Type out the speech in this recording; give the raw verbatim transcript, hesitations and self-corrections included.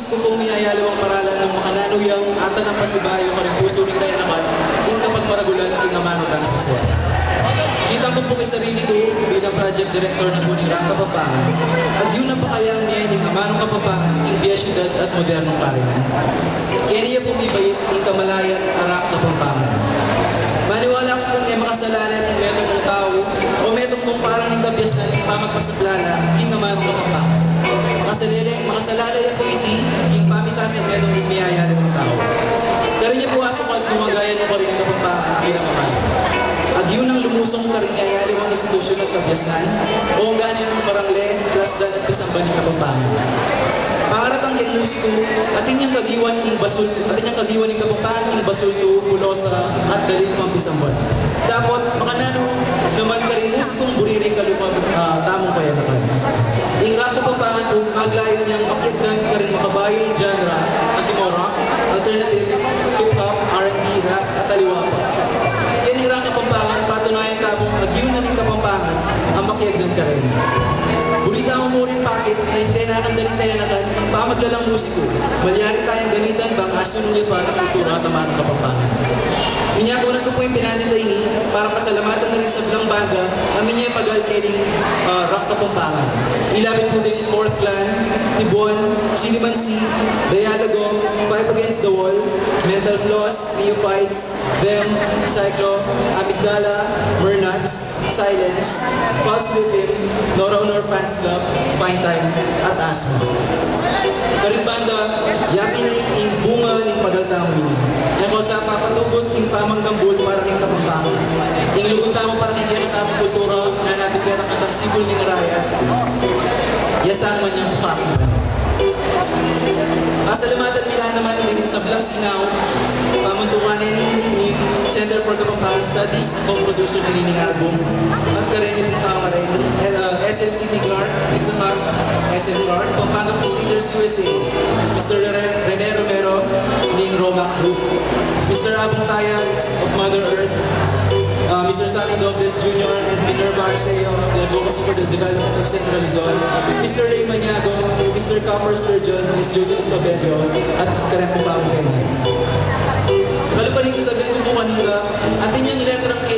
Ku pung miyayaliwang paralan nung makananu yang atin a pasibayu karing pusu ning kayanakan, ing kapagmaragulan king amanu tang saswa. Kitang ku pu king sarili ku bilang project director na pu ning Rak Kapampangan, agyu nang pakayan ne ning amanung Kapampangan king bie syudad at modernong karingan. Keni ya pu mibait ing kamalayan a Rak Kapampangan. Maniwala ku pung e makasalalay ing metung mung tau o metung mung parang ning kabiasnan ing pamagpasaklala king amanung Kapampangan. Makasalele-, makasalalay ya pu iti king pamisasan metung miyayaliwang tau. Karin ya pu asukat nung agayan mu karin ing Kapampangan bilang amanu. Agyu nang lumusung karing miyayaliwang institusyun at kabiasnan, o angga ne nung marangle, lasdan at pisamban ning Kapampangan. Pangaratang keng musiku, atin yang kagiwan king basul, atin yang kagiwan ning Kapampangan king basultu, pulosa, at dalit pang pisamban. Dapot, makananu naman karing musikung buri ring kalumang, ah, tamung kayanakan. Ing Rak Kapampangan pu, maglayu niyang makiagdan karing makabayung genre, antimo rock, alternative, hip-hop, R and B, rap, at aliwa pa. Keni Rak Kapampangan, patunayan tamung agyu na ning Kapampangan a makiagdan karin. Buri tamu mu ring pakit na ing kayanakan da ring kayanakan, pamaglalang musiku, malyari tayang gamitan bang asunung ya pa ing kultura at amanung Kapampangan. Minyakunan ku pu ing pinandit a ini para pasalamatan na ring sablang banda a minyepagal keni, ah, Rak Kapampangan. Ilapit pu ding Fourth Clan, Tibuan, Silimansi, Dialogo, Five Against the Wall, Mental Floss, Neophytes, Them, Cyclo, Amygdala, Mernats, Silence, Pulse Rhythm, Nora Honor Fans Club, Fine Time, at Asthma. Karing banda, yapin ne ing bunga ning pagal tamu ini. Yang kausa papatugut ing pamanggambul para king Kapampangan. Ing lugud tamu para king kekatamung kultura, nanu natin kekatamung sikul ning raya. Ya sana man yang pakit. Pasalamatan mi la naman ing sablang sinao, pamantukan ning Center for Kapampangan Studies, a co-producer na nining album, at kareng pung tau karin, eh, ah, S M C T Clark, Pizza Park, S M Clark, Pampanga Crusaders U S A, Mister Rene, Rene Romero, ning Romac Group, Mister Abong Taya of Mother Earth, ah, Mister Sonny Dobles Junior and Minerva Arceo of the Advocacy for the Development of Central Luzon, Mister Ray Maniago, Mister Copper Sturgeon, Miss Josephine Cabello, at kareng pung pamangkin. Kalupa ning sasabian ku pu kanita, atin yang letrang K